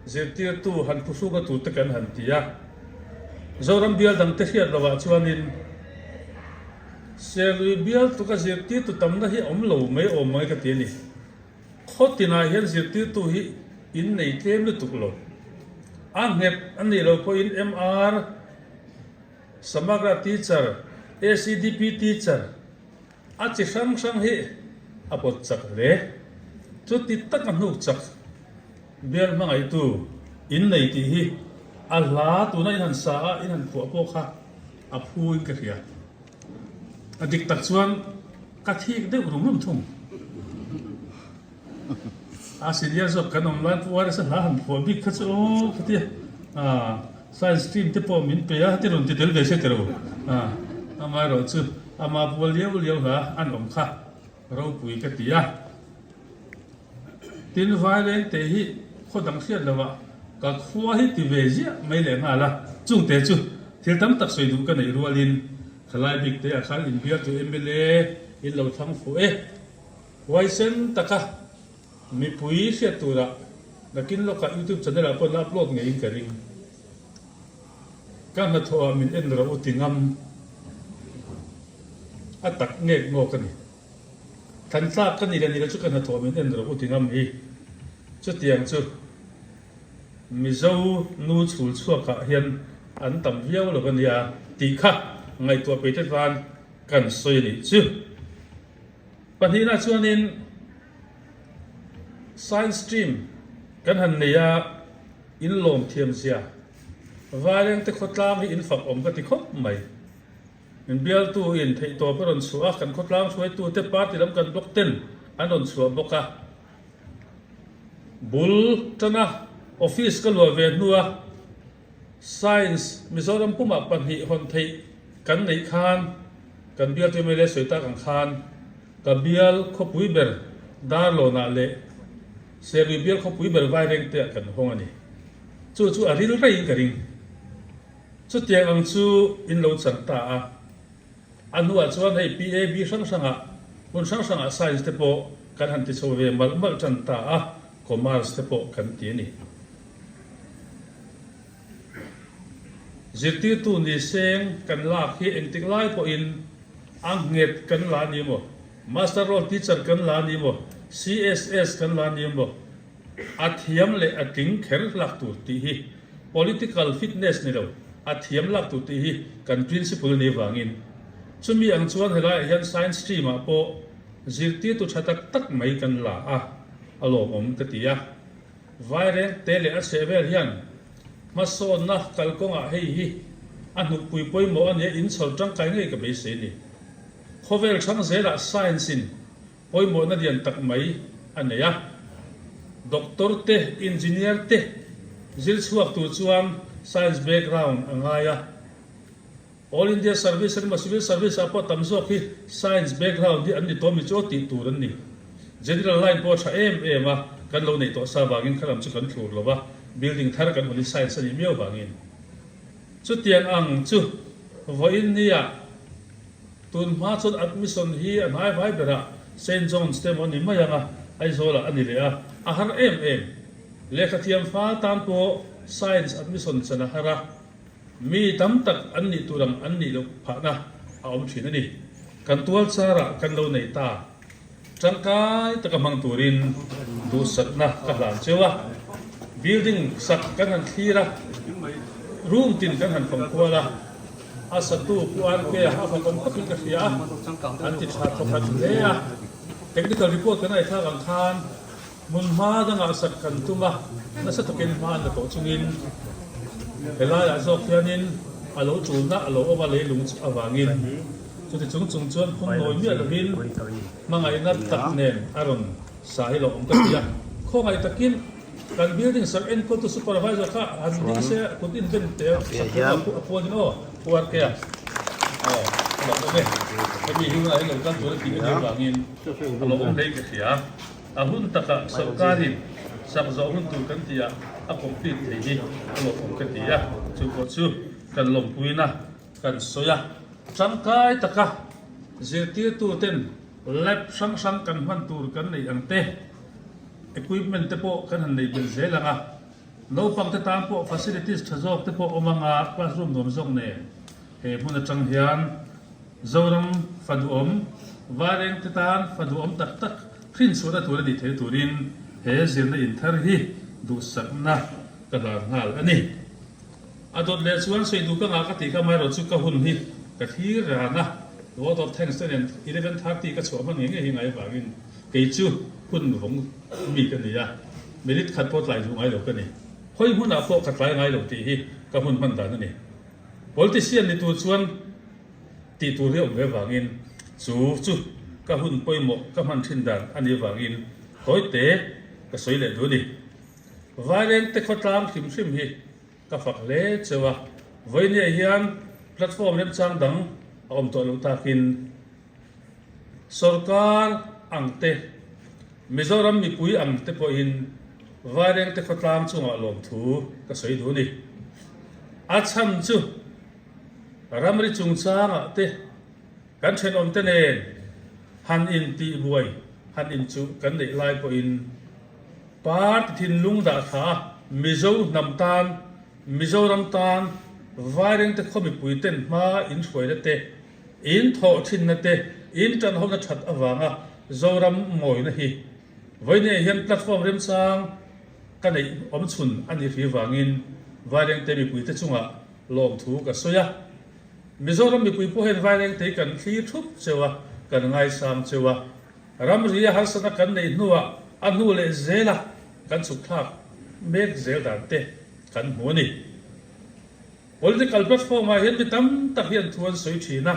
Zirtirtu han phuhruka tur te kan han ti a, Zoram bial dang te hriat lovah chuanin Serlui bial tluka zirtirtu tamna hi a awm lo mai awm mai ka ti a ni. Khaw tinah hian zirtirtu hi in nei tlem lutuk lo. A nghet a nih loh pawhin MR, Samagra Teacher, ACDP Teacher, A chi hrang hrang hi a pawt chak hle. Chuti taka hnuk chak bial hmangaihtu in nei tih hi a hla tuna in han sa a, in han phuah pawh kha a phu in ka hria. A dik tak chuan ka thik deuh rum rum thung. A senior zawk kan awm lai pawh a hla han phuah bik kha chu aw khatia science stream te pawh min pe a heti rawn ti tel ve se tiro amaherawh chu ama pual liau liau hla an awm kha ropui ka ti a. Tin vaileng te hi khaw dang hriat lovah ka khua hi ti ve ziah mai leh nghal a, chungte chu thil tam tak sawi duh ka neih rualin thalai bik te ah khan inbialtu mla in lo thlang fuh e. Huaisen taka mipui hriat turah nakin lawkah YouTube channel ah pawh la upload ngeiin ka ring. Ka hnathawh ah min en rawh u ti ngam a tak ngek ngawk a ni. Thlan tlak ka ni leh ni lo chu ka hnathawh min en rawh u ti ngam hi chutiang chu Mizo nu chhul chhuak ah hian an tam viau lo a nia tih kha ngaihtuah peih te tan kan sawi a nih chu. Pahnihna chuanin Science stream kan han nei a, in lawm thiam zia Vairengte khawtlang hi in fak awm ka ti khawp mai. Min bialtu in theihtawp a rawn chhuah a, kan khawtlang hruaitute party lam kan block ten an rawn chhuah bawk a. Bul tana office ka luah ve hnua Science Mizoram pumah pahnih hawn theih kan neih khan kan bialtu mla sawi tak ang khan ka bial khawpui ber Darlawnah leh Serlui bial khawpui ber Vairengteah kan hawng a ni. Chu chu a ril raiin ka ring. Chutiang ang chu in lo chan ta a. A hnuah chuan hei PAB hrang hrangah hmun hrang hrangah Science te pawh kan han ti chho ve malh malh tan ta a, Commerce te pawh kan ti a ni. Zirtirtu ni seng kan lak hi engtik lai pawhin a nghet kan la ni maw, Master Roll Teacher kan la ni maw, CSS kan la ni maw, a thiam leh a tling kher lak tur tih hi political fitness ni lo, a thiam lak tur tih hi kan principle a nih vangin chumi ang chuan helaiah hian science stream ah pawh zirtirtu tha tak tak mai kan la a, a lawmawm ka ti a. Vaireng te leh a chheh vel hian hmasawnna kalkawngah hei hi a hnukpui pawimawh a nia inchhawr tangkai ngei ka beisei ni. Khawvel hrang zelah science in pawimawhna lian tak mai a nei a. Doctor te, engineer te zir chhuak tur chuan science background a ngai a. All India Service emaw Civil Service ah pawh tam zawk hi Science background hi an ni tawh mi chu aw tih tur an ni. General line pawh a tha em em a, kan lo neih tawh sa vangin kha lam chu kan thlur lo va, building thar kan hawn hi Science a nih miau vangin. Chutiang ang chu vawiin nia tun hma chuan admission hi a hnai vai berah Saint John's te emaw a ni mai ang a, Aizawl ah a ni leh a, a har em em. Lehkhathiam fa tan pawh Science admission chan a har a. Mi tam tak an nih tur ang an nih loh phahna a awm thin a ni. Kan tual charah kan lo nei ta. Tangkai taka hmang turin duhsakna ka hlan cheu a. Building sak kan han thlir a, room tin kan han fang kual a. A satu Pu RK-a a fak awm khawpin ka hria a, an ti tha thawkhat hle a. Technical report kan aithlak ang khan Hmun hma dangah sak kan tum a, nasa takin hma an la tawh chungin helaiah zawk hianin a lo tulna a lo awm a leilung chu avangin chuti chung chung chuan phun nawi miah lovin hmangaihna tak nen a rawn sa hi lo awm ka ti a, khawngaih takin. Kan building sak enkawltu supervisor kha han ding se kut in ben te sak kher a puan in aw puar ke a aw a lo awm e. Hemi hi hunah hian lo kal tur a tih a nih avangin a lo awm hle ka hria. A hun takah sorkarin sak zawh hun tur kan tih ah a complete thei hi a lo awm ka ti a, chu pawh chu kan lawmpuina kan sawi a. Tangkai taka zirtirtu ten lab hrang hrang kan hman tur kan neih ang te, equipment te pawh kan han nei belh zel ang a, naupang te tan pawh facilities tha zawk te pawh awm ang a, classroom nuam zawk nen he hmun atang hian Zoram fa duhawm, Vaireng te tan fa duhawm tak tak hrinchhuahna tur a nih theih turin he zirna inthar hi duhsakna ka hlan nghal a ni. A dawt leh chuan sawi duh ka ngah ka tih kha amaherawh chu ka hun hi ka thlir ran a, vote of thanks te nen 11:30 ka chhuah hman ngei ngei hi ngai avangin kei chu hun vawng mi ka ni a, minute khat pawh tlai duh ngai lo ka ni. Khawi hmunah pawh ka tlai ngai lo tih hi ka hun hman dan a ni. Politician ni tur chuan tih tur hi a awm ve avangin chu chu ka hun pawimawh ka hman thin dan a nih avangin tawite ka sawi leh duh a ni. Vairengte khawtlang hrim hrim hi ka fak hle cheu a, vawinia hian platform remchang dang a awm tawh loh takin sorkar ang te, Mizoram mipui ang te pawhin Vairengte khawtlang chungah lawmthu ka sawi duh a ni. A chhan chu ramri chungchangah te kan thenawmte nen han intihbuai han inchuh kan neih lai pawhin, Party thinlung dah thla a Mizo hnam tan, Mizoram tan Vairengte khaw mipui ten hma in hruaina te, in thawh thinna te, in tanhona that avanga Zoram mawina hi vawinia hian platform remchang ka neih awm chhun a nih hri vangin Vairengte mipuite chungah lawmthu ka sawi a. Mizoram mipui pawh hian Vairengte kan thlir thup cheu a, kan ngaisang cheu a. Ramri a harsatna kan neih hnuah a hnu leh zela kan chhuk thlak mek zel dan te kan hmu a ni. Political platform ah hian mi tam tak hian thu an sawi thin a,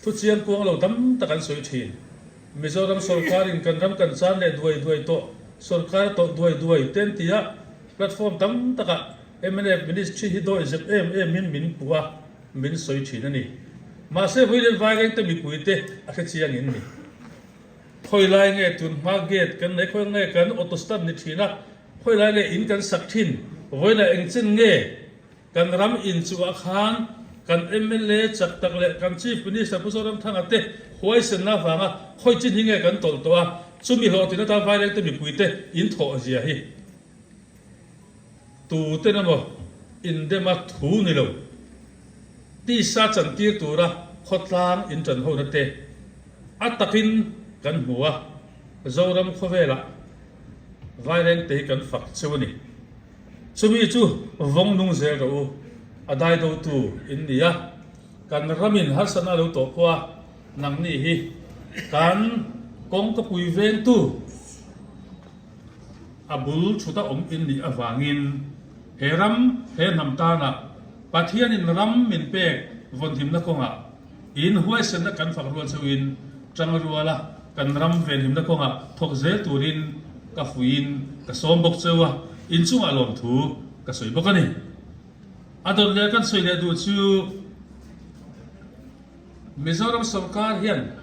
thu chiang kuang lo tam tak an sawi thin. Mizoram sorkarin kan ram kan chan leh duai duai tawh, sorkar a tawh duai duai te an ti a, platform tam takah mnf ministry hi dawi zep em em in min puh a, min sawi thin a ni. Mahse Vawilen Vairengte mipuite a hre chiang in ni. Khawi lai nge tun hma gate kan nei, khawi nge kan auto stand ni thin a, khawi lai nge in kan sak thin, vawilah engchen nge kan ram inchuhah khan kan mla chak tak leh kan Chief Minister Pu Zoramthanga te huaisenna avanga khawi chin hi nge kan tawlh tawh a, chumi hlawhtlin atan Vairengte mipuite in thawh zia hi. Tuten emaw indema thu ni lo, tisa chantir tura khawtlang inṭanhona te a takin kan hmu a, Zoram khawvelah Vairengte hi kan fak cheu a ni. Chumi chu vawng nung zel rawh u, a daidotu in ni a, kan ramin harsatna a lo tawh pawh a, nangni hi kan kawngkapui vengtu, A bul thut a awm in nih avangin he ram, he hnam tana Pathianin ram min pek vawnhimna kawngah in huaisenna kan fak rual chauhin tang ruala kan ram venhimna kawngah thawk zel turin ka fuiin ka sawm bawk cheu a, inchungah lawmthu ka sawi bawk a ni. A dawt leh kan sawi leh duh chu Mizoram sorkar hian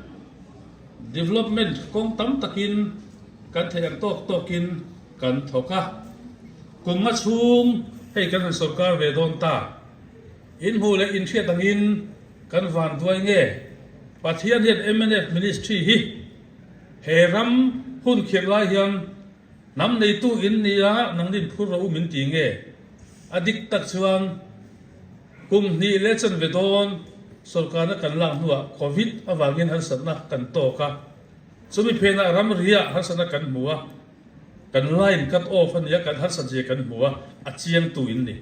Development kawng tam takin kan theih ang tawk tawkin kan thawk a, kum nga chhung hei kan han sorkar ve dawn ta. In hmuh leh in hriat angin kan van duai nge Pathian hian mnf ministry hi he ram hun khirh lai hian hnam neitu in nia nangnin phur rawh u min ti nge? A dik tak chuan Kum hnih leh chanve dawn sorkarna kan lak hnuah Covid avangin harsatna kan tawk a, chumi phenah ramriah harsatna kan hmu a, kan line cut off a nia kan harsat zia kan hmu a, a chiangtu in ni.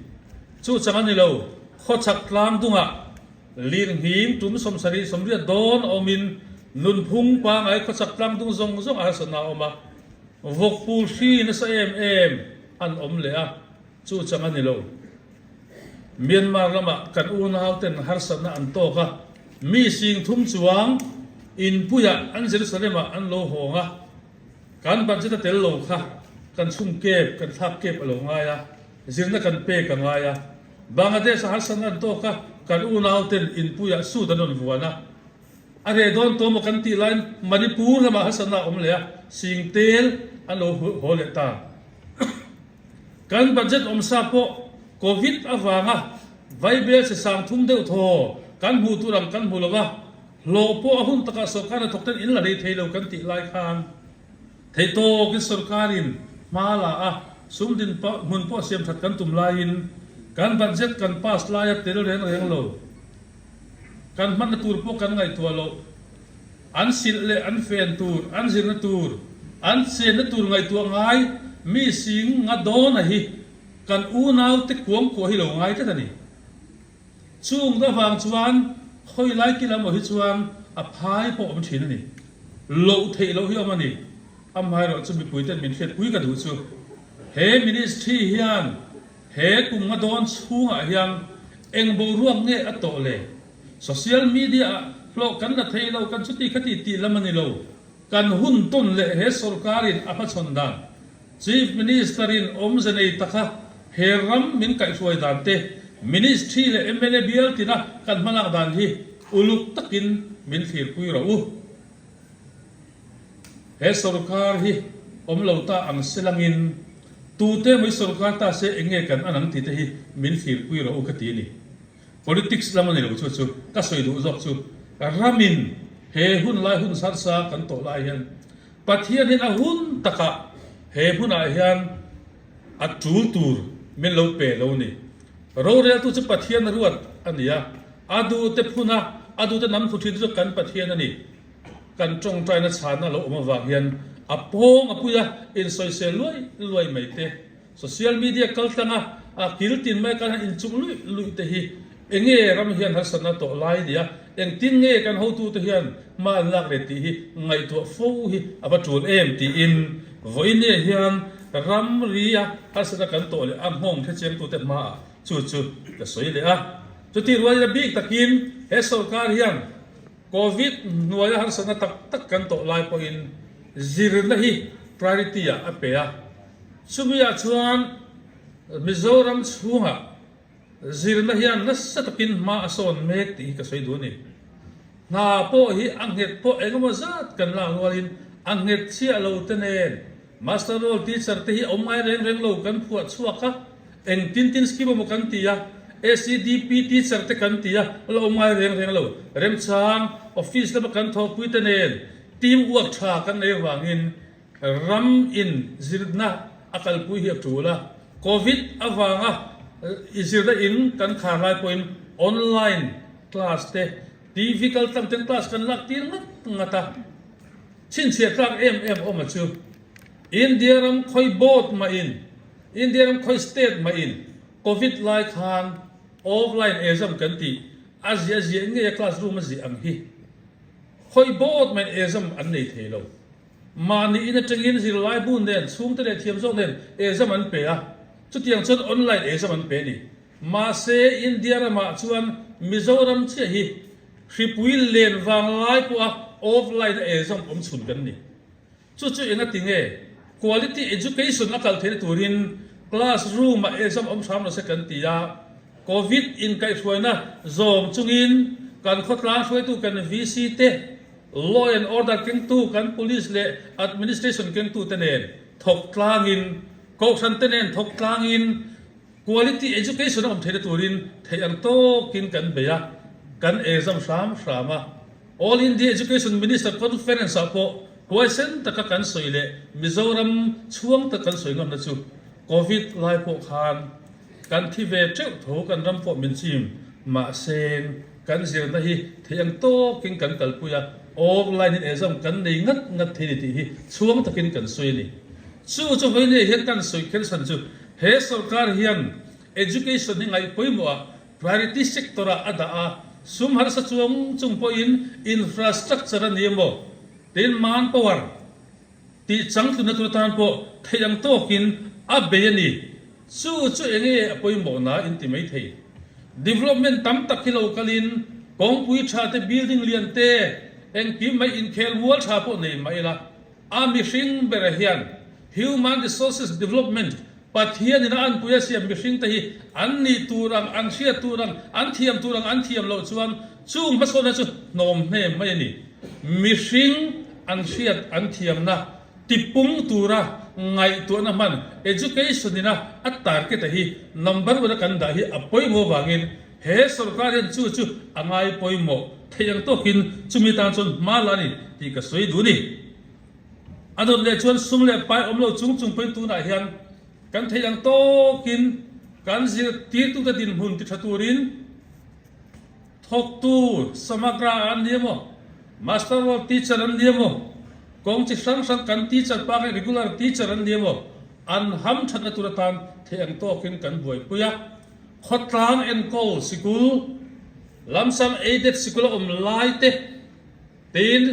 Chu chang a ni lo, khawchhak tlang dungah lirnghing tum 70 80 dawn a awmin nunphung pangai khawchhak tlang dung zawng zawng a harsatna a awm a, vawkpul hri nasa em em an awm leh a, Chu chang a ni lo. Myanmar lamah kan unauten harsatna an tawk a, mi sing thum chuang inpuiah an Jerusalem-ah an lo hawng a, kan budget a tel lo kha. kan chhun kep, kan thlak kep a lo ngai a, zirna kan pek a ngai a. Bangladesh a harsatna an tawk a, kan unau ten inpuiah suit an rawn vuan a. A reh dawn tawh maw kan tih laiin Manipur lamah harsatna a awm leh a, singtel an lo haw leh ta. Kan budget awmsa pawh Covid avanga vaibel che sang thum deuh thaw kan hmuh tur ang kan hmu lo a, hlawh pawh a hun takah sorkar hnathawk ten in la hlei thei lo kan tih lai khan theihtawkin sorkarin hma la a, sum din hmun pawh siam that kan tum laiin kan budget kan pass laia tel reng reng lo. Kan hmanna tur pawh kan ngaihtuah loh. An silh leh an fen tur, an zirna tur, an chenna tur ngaihtuah ngai mi sing nga dawna hi kan unaute kuangkuah hi lo ngai tlat a ni. Chung avang chuan khawi lai kil amaw hi chuan a phai pawh awm thin a ni. Loh theih loh hi awm a ni. Amaherawhchu mipuiten min hriatpui ka duh chu he ministry hian He kum nga dawn chhungah hian eng boruak nge a tawh le? Social media ah hlawh kan la thei lo, kan chuti khati tih lam a ni lo. Kan hun tawn leh he sorkarin a hmachhawn dan, Chief Minister in awmze nei taka he ram min kaihhruai dan te, Ministry leh mla bial tina kan hmalak dan hi uluk takin min thlirpui rawh u. He sorkar hi awm lo ta ang se langin tute mai sorkar ta se eng nge kan an ang tih te hi min thlirpui rawh u ka ti a ni. Politics lam a ni lo chu chu ka sawi duh zawk chu ramin he hun lai hun sarsa kan tawh lai hian Pathian hian a hun takah he hmunah hian a tul tur min lo pe lo ni. Roreltu chu Pathian ruat a ni a, a duhte phuna a duhte nam thu thin chu kan Pathian a ni. Kan tawngtaina chhanna lo awm avang hian a pawng a pui a, insawisel luai luai mai te, social media kal tlanga a kil tin mai kan han inchuk luih luih te hi enge ram hian harsatna tawh lai nia, engtin nge kan hotute hian hma an lak leh tih hi ngaihtuah fo hi a va tul em tiin vawiin hian ramria harsatna kan tawh leh a nghawng hrechiangtute hmaah chu chu ka sawi leh a. Chutih rualin a bik takin he sorkar hian Covid hnuaia harsatna tak tak kan tawh lai pawhin zirna hi priority ah a pe a, chumi ah chuan Mizoram chhungah zirna hian nasa takin hma a sawn mek tih hi ka sawi duh a ni. Hna pawh hi a nghet pawh engemaw zat kan lak rualin a nghet chiah lo te nen Master roll teacher te hi awm ngai reng reng lo kan phuah chhuak a, eng tin tin scheme emaw kan ti a, SEDP teacher te kan ti a, la awm ngai reng reng lo. Remchang office lama kan thawkpui te nen team work tha kan nei avangin ram in zirna a kalpui hi a tul a, Covid avanga i zirna in kan khar lai pawhin online class te TV kaltlang ten class kan lak tir ngat ngat a. Chhinchhiah tlak em em awm a chu India ram khawi board mah in, India ram khawi state mah in Covid lai khan offline exam kan tih a ziah ziah ngei a class room a ziah ang hi khawi board mah in exam an nei thei lo. Mahni in atangin zirlai bu nen chhungte leh thiam zawk nen exam an pe a, chutiang chuan online exam an pe a ni. Mahse India ramah chuan Mizoram chiah hi Hripui len vang lai pawha offline a exam awm chhun kan ni. Chu chu enga ti nge quality education a kal theihna turin class room ah exam awm hram lo se kan ti a, Covid inkaihhruaina zawm chungin kan khawtlang hruaitu kan VC te, law and order kengtu kan police leh administration kengtu te nen thawk tlangin, kohhran te nen thawk tlangin, Quality education a awm theihna turin theih ang tawkin kan bei a, kan exam hram hram a. All India Education Minister Conference ah pawh huaisen taka kan sawi leh Mizoram chhuang tak kan sawi ngamna chu Covid lai pawh khan kan thi ve teuh tho kan ram pawh min chim mahse kan zirna hi theih ang tawkin kan kalpui a, offline in exam kan nei ngat ngat thei ni tih hi chhuang takin kan sawi a ni. Chu chu vawiin hian kan sawi kher chhan chu He sorkar hian education hi ngaih pawimawh ah priority sector ah a dah a, sum harsa chuang chung pawhin infrastructure a ni emaw tin manpower tih changtlunna tur atan pawh theih ang tawkin a bei a ni. Chu chu enge a pawimawhna in ti mai thei. Development tam tak hi lo kalin kawngpui tha te building lian te engkim mai inkhel mual tha pawh nei mah ila a mihring bera hian. Human Resources Development, Pathian in a anpui a siam mihring te hi an nih tur ang, an hriat tur ang, an thiam tur ang an thiam loh chuan chung hmasawnna chu hnawm hnem mai a ni. Mihring an hriat an thiamna tipung tura ngaihtuahna hman education in a a target a hi number one a kan dah hi a pawimawh vangin he sorkar hian chu chu a ngai pawimawh theih ang tawkin chumi tan chuan hma la a ni tih ka sawi duh a ni. A dawt leh chuan sum leh pai awm lo chung chung pawhin tunah hian kan theih ang tawkin kan zirtirtute dinhmun ti tha turin thawktu Samagra an ni emaw, Master Roll Teacher an ni emaw, kawng chi hrang hrang kan teacher pangai regular teacher an ni emaw an ham thatna tur atan theih ang tawkin kan buaipui a. Khawtlang enkawl sikul, lamsam aided sikul a awm lai te, Tin,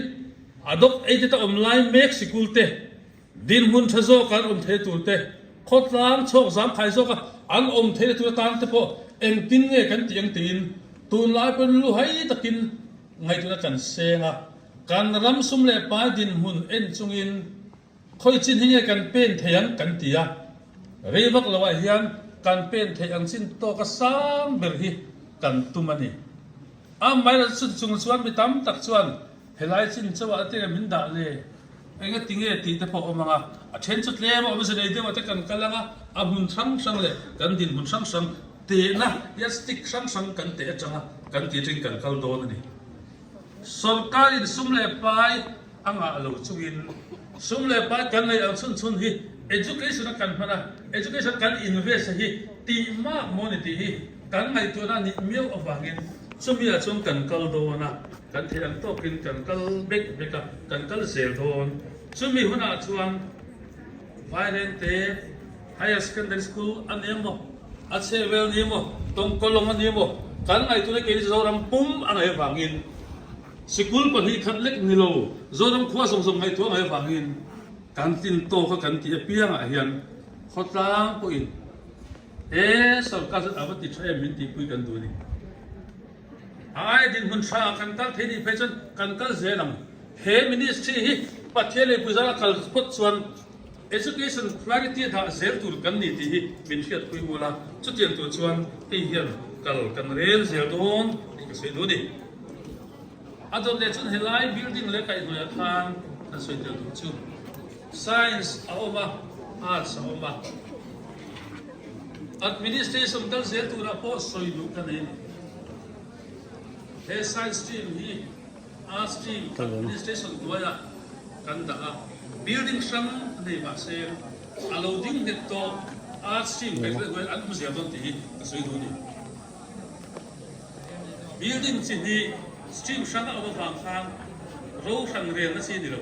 a dawk ei te ta awm lai mek sikul te, dinhmun tha zawk an awm thei tur te, khawtlang chhawk zam khai zawk a an awm theihna tur atan te pawh engtin nge kan tih ang tiin tunlai pawhin luhai takin ngaihtuahna kan seng a, kan ram sum leh pai dinhmun en chungin khawi chin hi nge kan pen thei ang kan ti a, rei vak loah hian kan pen theih ang chin tawka sang ber hi kan tum a ni. Amaherawhchu chu chung chuan mi tam tak chuan helai chin chauhah te min dah le, eng ati nge tih te pawh a awm ang a, a then chu tlem a awmze nei deuhah te kan kal ang a, a hmun hrang hrang leh kan dinhmun hrang hrang tehna hian stick hrang hrang kan teh atanga kan tih atangin kan kal dawn a ni. Sawrkarin sum leh pai a ngah lo chungin sum leh pai kan neih ang chhun chhun hi education a kan hman a, education kan invest a hi tih mak maw ni tih hi kan ngaihtuahna a nih miau avangin chumi ah chuan kan kal dawn a, kan theih ang tawkin kan kal bek bek a, kan kal zel dawn. Chumi hunah chuan Vairengte Higher Secondary School a ni emaw, a chhehvel ni emaw, Tawngkawlawng a ni emaw, kan ngaihtuahna keini Zoram pum a ngaih avangin Sikul 2 khat lek ni lo, Zoram khua zawng zawng ngaihtuah ngai avangin kan tlin tawk a kan tih apiangah hian khawtlang pawhin he sorkar chuan a va ti tha em min tihpui kan duh a ni. A ai dinhmun tha ah kan kal thei nih phei chuan kan kal zel ang. He ministry hi Pathian leh Puzara kal phawt chuan Education priority a dah zel tur kan ni tih hi min hriatpui mul a, chutiang tur chuan hei hian kal kan rel zel dawn tih ka sawi duh a ni. A dawt leh chuan helai building leh kaihhnuaiah khan kan sawi tel duh chu Science a awm a, Arts a awm a, Administration kal zel turah pawh sawi duh ka nei a ni. He Science stream hi Arts stream Administration hnuaiah kan dah a, building hrang nei mah se a lo ding nghet tawh Arts stream kaihhruai hnuaiah an awm zel dawn tih hi ka sawi duh a ni. Building chi hi stream hrang a awm avang khan ro hran relna chi a ni lo.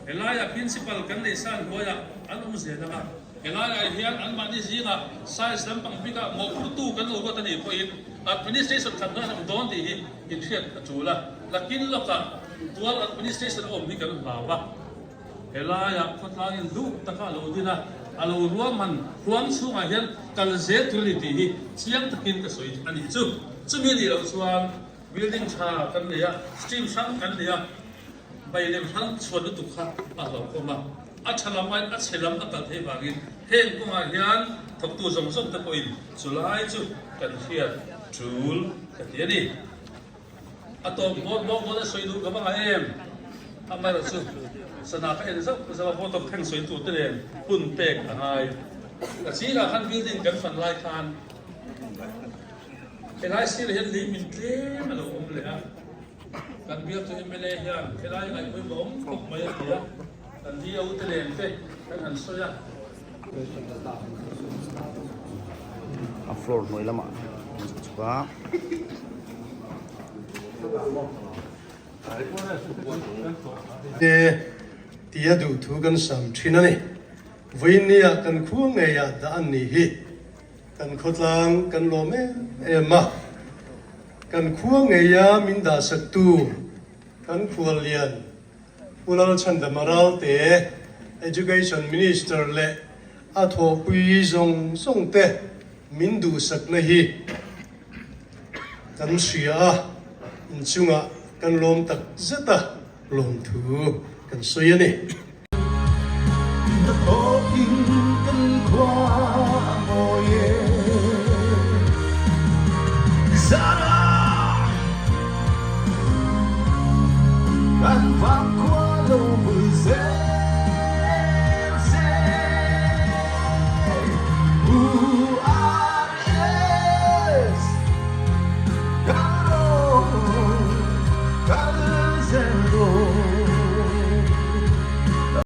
Helaiah principal kan neih san hnuaiah an awm zel ang a, helaiah hian anmahni zingah size lampang bikah mawhphurtu kan lo ruat a nih pawhin administration khat hnuaiah an awm dawn tih hi inhriat a tul a. Lakin lawkah dual administration a awm hi kan hlau a. Helaiah khawtlangin duh taka a lo din a, a lo ruahman huam chhungah hian kal zel tur a ni tih hi chiang takin ka sawi a nih chu. Chumi nih loh chuan building tha kan nei a, stream hrang kan nei a, beilem hrang chhuat lutuk kha a hlauhawm a, a tha lam aiin a chhe lam a kal theih vangin heng kawngah hian thawktu zawng zawng te pawhin chulai chu kan hriat tul ka ti a ni. A tawp bawr bawk dawn a sawi duh ka va ngah em? Amaherawh chu sana ka en zauh zauh a, vote of thanks sawi tur te nen hun pek a ngai. Ka chirah khan building kan fan lai khan helai sirah hian lei min tlem a lo awm leh a, kan bialtu mla hian helai ngaihpawimawh awm khawp mai a ti a, kan DO te nen te kan han sawi a. A floor hnuai lamah an chhuk chhuk a. Te tia duhthu kan sam thin a ni. Vawinia kan khua ngeiah dah an nih hi. Kan khawtlang kan lawm em em a. Kan khua ngeia min dahsaktu kan khuallian Pu Lalchhandama Ralte, Education Minister leh a thawhpui zawng zawng te min duhsakna hi kan hria a, inchungah kan lawm tak zet a, lawmthu kan sawi a ni. Zara kan vang khua lo vui zel.